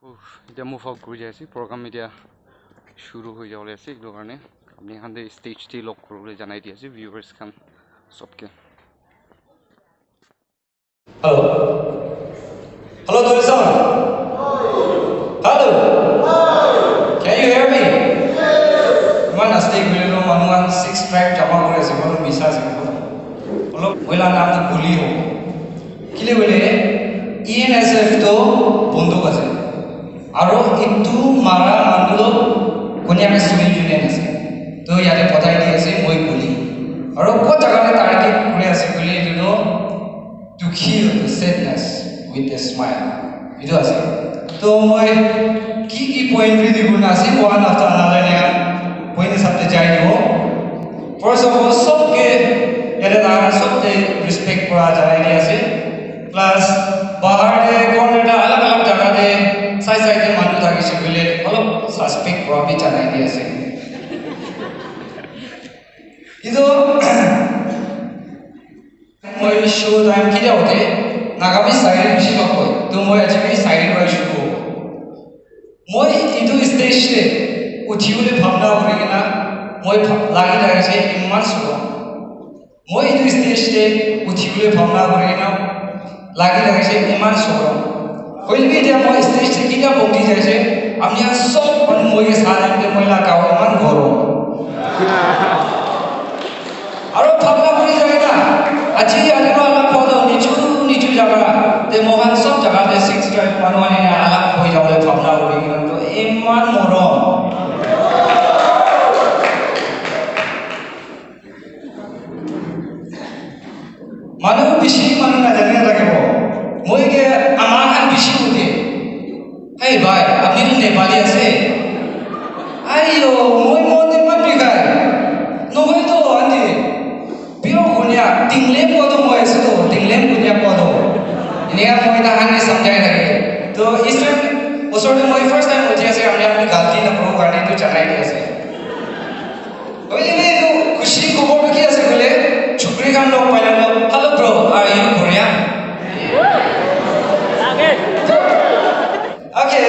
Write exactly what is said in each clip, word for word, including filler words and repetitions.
Uff, etia move out kuri jai ase, program etia shuru hoi jabole ase, etu karne apni khan te stage te log kuribole janai di ase viewers khan sobke. Hello. Hello, Toyson. Hello. Can you hear me? Iman aste kuri lo, manu khan six tribe jama kuri ase, manu misa ase. Hello, moi la naam tu Guli ho. Kile bole E N S F to bonduk ase. Aro itu mara manu to Konyak Student Union ase. To yate batai di ase moi Guli. Aro kot jaga te target kuri ase koile itu to to kill the sadness with a smile. Itu ase. To moi ki ki point ready kurina ase, one after another eneka point hisab te jai dibo. First of all, sobke yate thaka sobte respect kura janai di ase. Plus, bahar te, corner te, alag alag jaga te, side side te manu thakise koile olop suspect kura bi janai di ase. Itu moi show time ketia hote, Nagamese siren bishi log koi. To moi aji bi siren para shuru hobo. Moi itu stage te uthibole bhabna kuri kena moi bha-, lagi thakise iman sorom. Moi itu stage te uthibole bhabna kuri kena lagi thakise iman sorom. Hoile bi etia moi stage te ketia bondi jaise, apni khan sob manu moi ke sa time te moi la gao iman gorom. Aro bhabna kuri jai na, aji yate pra alak hoile niju niju jaga te, moikhan sob jaga te six tribe manu ahina alak hoi jabole bhabna kuri kena to iman morom. Manu bishi manu najane thakibo. Moi ke ama khan bishi hode. Hey bhai, apni tu Nepali ase? Aiyo, moi mon te mat bikhai. Nohoi to, aunty. Pure Konya, Tinglem ko to moi ase to, Tinglem Konya ko to. Eneka moi tahan ke samjhai thake. To is time, osor te moi first time uthi ase, apni apni galti na kuro karne etu janai di ase. Hoile bi etu khushi khobor tu ki ase koile, chukri khan log paile, "Hello bro, are you Korean?" Okay,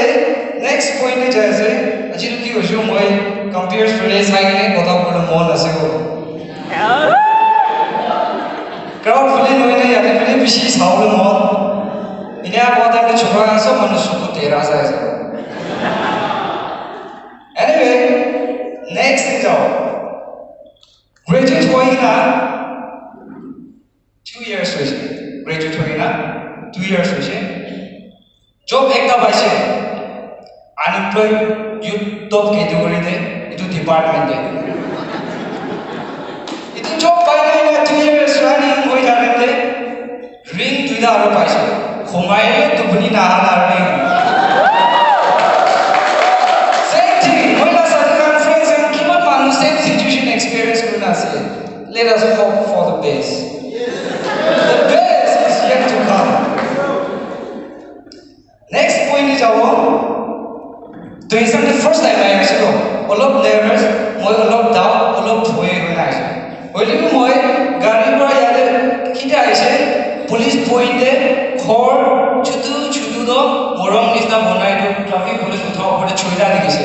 next point te jai ase. Aji tu ki hoise, moi compare kuri sai kene kotha kobole mon ase ko. Crowd feel nohoi na yate feel bishi sabole mon. Enia koa time te chokra khan sob manu suku tera sai ase. Anyway, next te jao. Graduate hoi na two years hoise. Graduate hoi na two years hoise. Job ekta paise. Unemployed youth top category te, itu department te. Itu job pai na two years running hoi thaka te, ring duita aru paise. Khumai tupuni na aha na ring. Same thing. Moi la sati khan friends khan kiman manu same situation experience kurina ase. Let us hope for the best. The best is yet to come. Next point te jabo. To exam te first time ahi ase to, olop nervous, moi olop doubt, olop bhoi hoi na ase. Hoile bi moi gari para yate ketia aise, police point te ghor chutu chutu to morung nisna banai to traffic police utha upor te choita dikhise.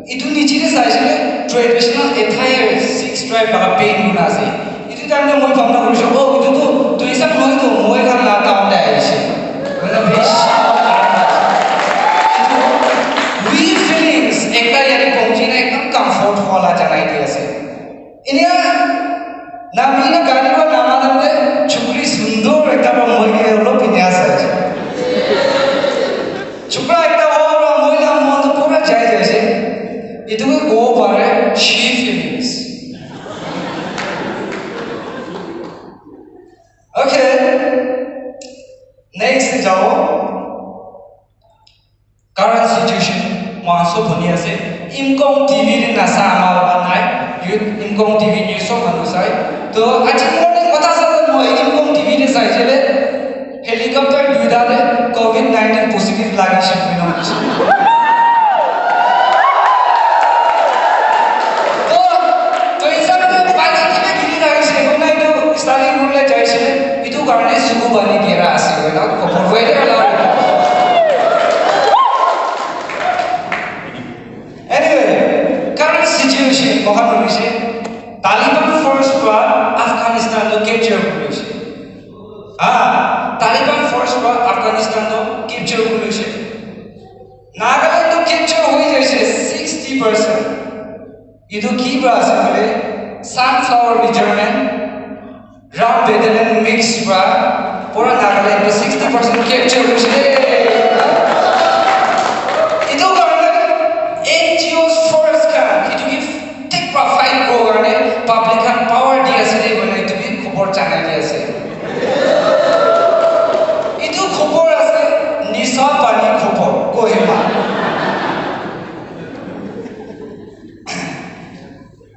Etu niche te saishe le traditional attire six tribe laga paint kurina ase. Etu time te moi bhabna kurishe, oh, etu tu tuition nohoi to, moi khan la town te ahishe. Moi khan bishi etu we feelings ekta yate pahunchi na ekdam comfort wala janai di ase. Enia nami na gari para nama namde chukri sundor ekta para moi ke olop enia saishe. Chukra ekta howa para moi la mon toh pura jai jaise. Etu ke kobo pare, she feelings. Okay. Next te jabo. Current situation, moikhan sob huni ase. Imkong T V te nasa ama baba nai. Youth Imkong T V news sob manu sai. To aji morning kotha sa moi Imkong T V te sai jele. Helicopter duita te covid nineteen positive lagise koina hoise. To, to hisab te pani kiba giri thakise, koina etu study kuribole jaise, etu karne suku pani gera ase, koina khobor hoile ola. Etu ki para ase koile, sunflower measurement, ram bedelen mix para pura Nagaland tu sixty percent capture hoise de. Etu karne N G Os first khan etu ki thik para fight kura karne public khan power di ase de koina etu bi khobor janai di ase. Etu khobor ase Nisa Pani khobor Kohima.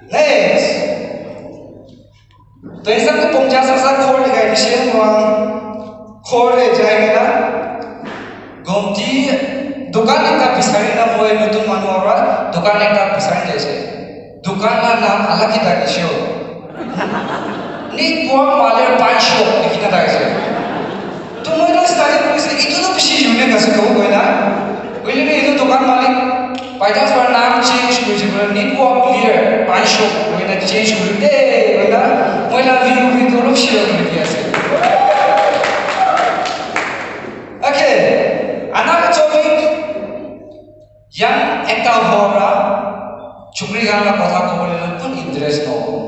Next. Toh hisab te ponchas hajar ghor dikhai dise moikhan. Ghor te jai kena gomti dukan ekta bisari na moi notun manu para dukan ekta bisari jaise. Dukan la naam alak ekta dise ho. Nit pua maler pan shop likhi na thakise. To moi to study korise, etu to bishi unique ase to koi na. Hoile bi etu dukan malik by chance para naam change korise pura Nit pua clear pan shop koi na change kori de koi na. Moi la view bi to olop share kori di ase. Okay, another topic. Young ekta hobo para chukri khan la kotha kobole toh kun interest no hobo.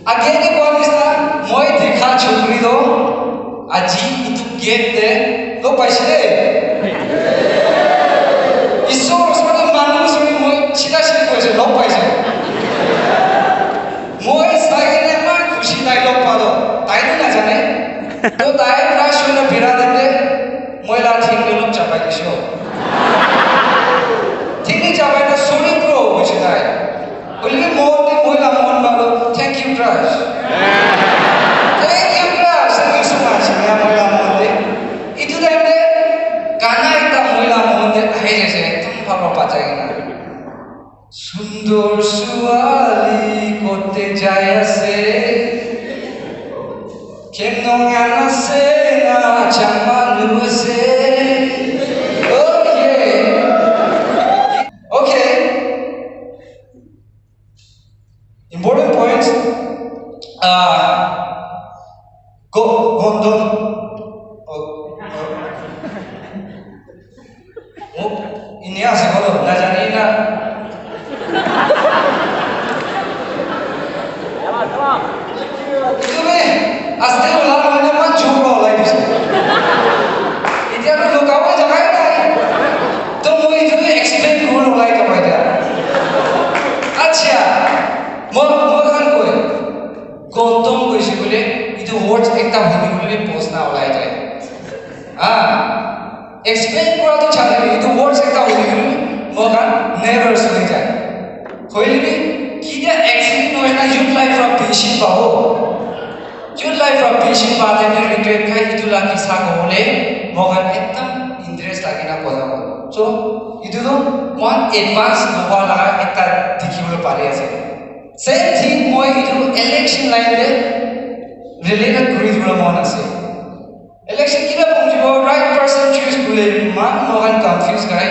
Age te koa nisna, moi dekha chukri toh aji etu gate te log paise de. Isor osor te manu osor te moi chita chita koise log paise. Moi sai kene iman khushi tai log pa toh. Tai toh najane. Toh tai crush hoina bira time te moi la thing te olop chapai dise ho. Thing te chapai na sorry bro koise tai. Hoile bi mon te moi la mon bhal, thank you crush. Thank you crush. Thank you so much. Ya moi la mon te. Etu time te gana ekta moi la mon te ahi jaise. Ekdum bhal para bajai kena. Sundor suali kote jai ase? Kemnong ase na changma nu ase? Okay. Okay. Important points. Ah, go, gondom. Oh, oh. Oh, ini ase kono, najani na. Itu be, aste ulai mane man jhur ulai dise. Itya to lukabo jaga nai. To moi itu explain kuru ulai ka paida. Acha, mo, mo khan koi. Kondom koise bole, itu words ekta huni bole bi post na ulai jai. Ah, explain kura tu chale, itu words ekta huni bole bi moi khan nervous hoi jai. Hoile bi, kitia accident hoi na youth life pra pension pabo. Youth life pra pension pa time te regret khai itu la kisa kobole, moi khan ekdam interest lagi na kotha koi. So, itu tu moi advance loba laga ekta dikhi bole pari ase. Same thing moi etu election line te related kuri dibole mon ase. Election kina pongjibo, right person choose kule man mohan confuse kai.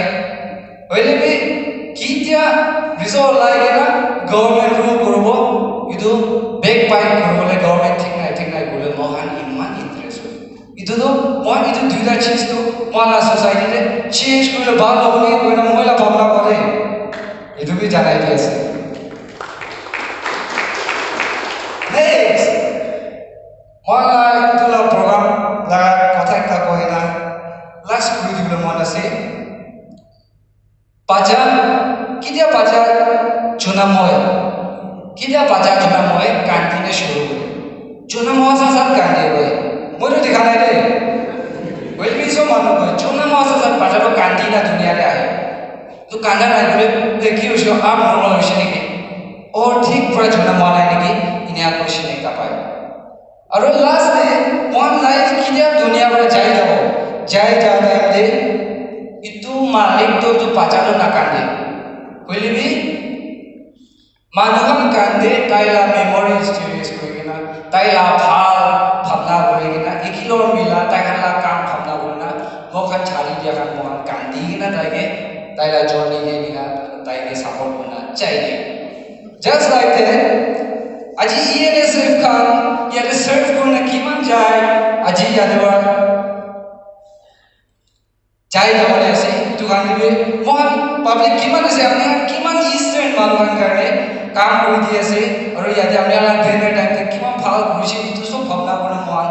Hoile bi kitia result lai kena government rule kuribo, etu backbite kuribole government thik nai, thik nai kule mohan iman interest hoi. Etu tu moi etu duita cheez tu moi la society te change kurile bhal hobo niki koina moi la bhabna kore. Etu bi janai di ase. Next, moi la etu la program la kotha ekta koi na last kuri dibole mon ase. Bacha, kitia bacha chuna moi, kitia bacha chuna moi kandi na shuru kore. Chuna moi sa sa kandi koi. Moi to dikha nai de. Well, bi so manu koi. Chuna moi sa sa bacha to kandi na dunia te ahe. To kanda nai kore, te ki hoise, abnormal hoise niki? Or thik pura jona moa nai niki? Inia question ekta pai. Aru last te, one life kitia dunia pura jai jabo. Jai ja time te, itu malik to itu bacha to nakande. Hoile bi, manu khan kande, tai la memories cherish kuri kena, tai la bhal bhabna kuri kena, ekilog mila, tai khan la kam bhabna kuri kena, moi khan chari dia khan moi khan kandi kena tai ke, tai la journey te nina, tai ke support kurna chai de. Just like that, aji E N S F khan yate serve kurna kiman jai, aji yate para jai jabole ase. Etu khan ke bi, moi khan public kiman ase, apni khan kiman Eastern manu khan karne kam kuri di ase, aru yate apni khan dinner time te kiman bhal kuri se, etu sob bhabna kurina moi khan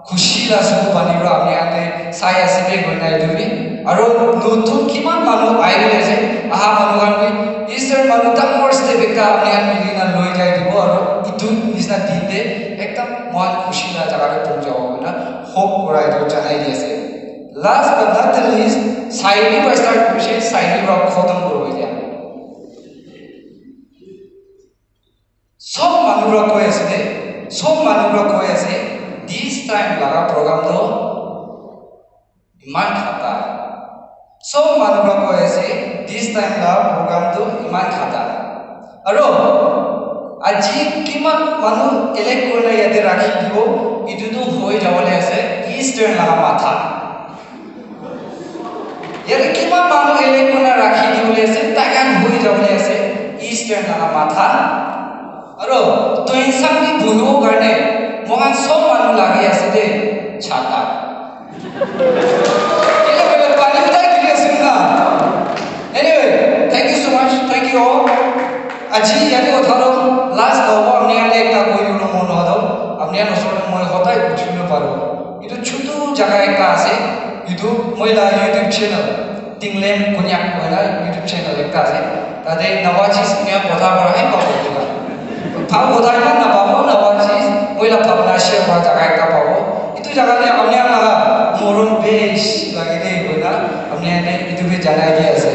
khushi la suku pani pra apni khan ke sai ase de koina etu bi. Aru notun kiman manu ahi kena ase, aha manu khan bi Eastern manu dangor step ekta apni khan mili kena loi jai dibo, aru etu nisna din te ekdam moi khan khushi la jaga te pahunchi jabo koina hope kura etu janai di ase. Last but not the least, sairi pra start kurise, sairi pra khotom kuribo etia. Sob manu pra koi ase de, sob manu pra koi ase, this time laga program toh iman khata. Sob manu pra koi ase, this time laga program toh iman khata. Aro aji kiman manu elect kurina yate rakhi dibo, etu toh hoi jabole ase, Eastern laga matha. Yate kiman manu elect kurina rakhi dibole ase, tai khan hoi jabole ase, Eastern laga matha. Aro toinsang bi bunibo karne moikhan sob manu lagi ase de, chata. Kile koile pani utai giri ase na. Anyway, thank you so much. Thank you all. Aji yate uthalo, last nohobo, apni khan ekta koi dibole mon hodo, apni khan osor te moi hodai uthi na paro. Etu chutu jaga ekta ase, etu moi la YouTube channel, Tinglem Konyak koina YouTube channel ekta ase. Tate Nawajis Konyak kotha kora hai pabo etu la. Bhal kotha iman napabo, Nawajis, moi la bhabna share kora jaga ekta pabo. Etu jaga te apni khan la morom besh lage de koina, apni khan ke etu bi janai di ase.